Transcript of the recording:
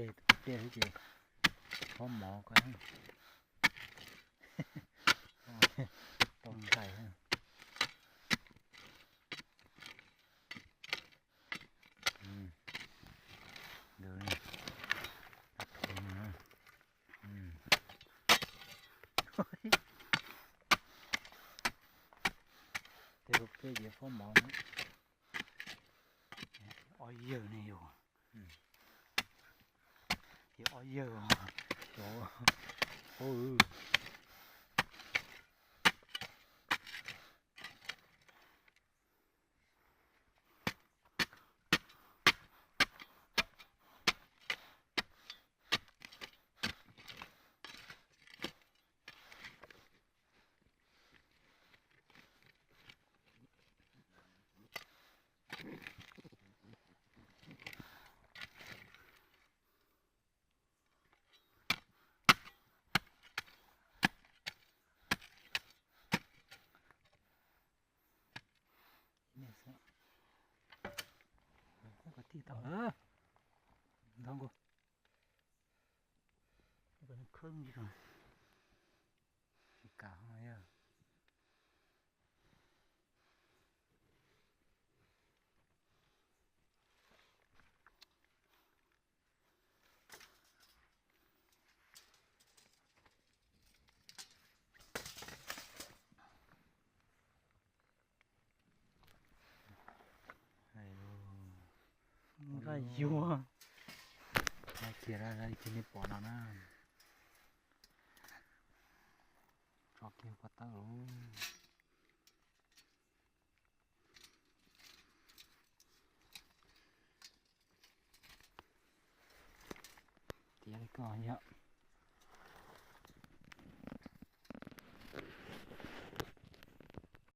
Tej xwb ces fob mov ko tau tshais. Tej peb ces fob mov na. Ob yawg ne yog. Ces ob yawg. Ntog nkaus. Khawb tsis kam ho yog. Nqaij yuag. Nqaij kiag, kiag nej pom no na. Tso kiag ko taw lauj. Tiav li ko yog.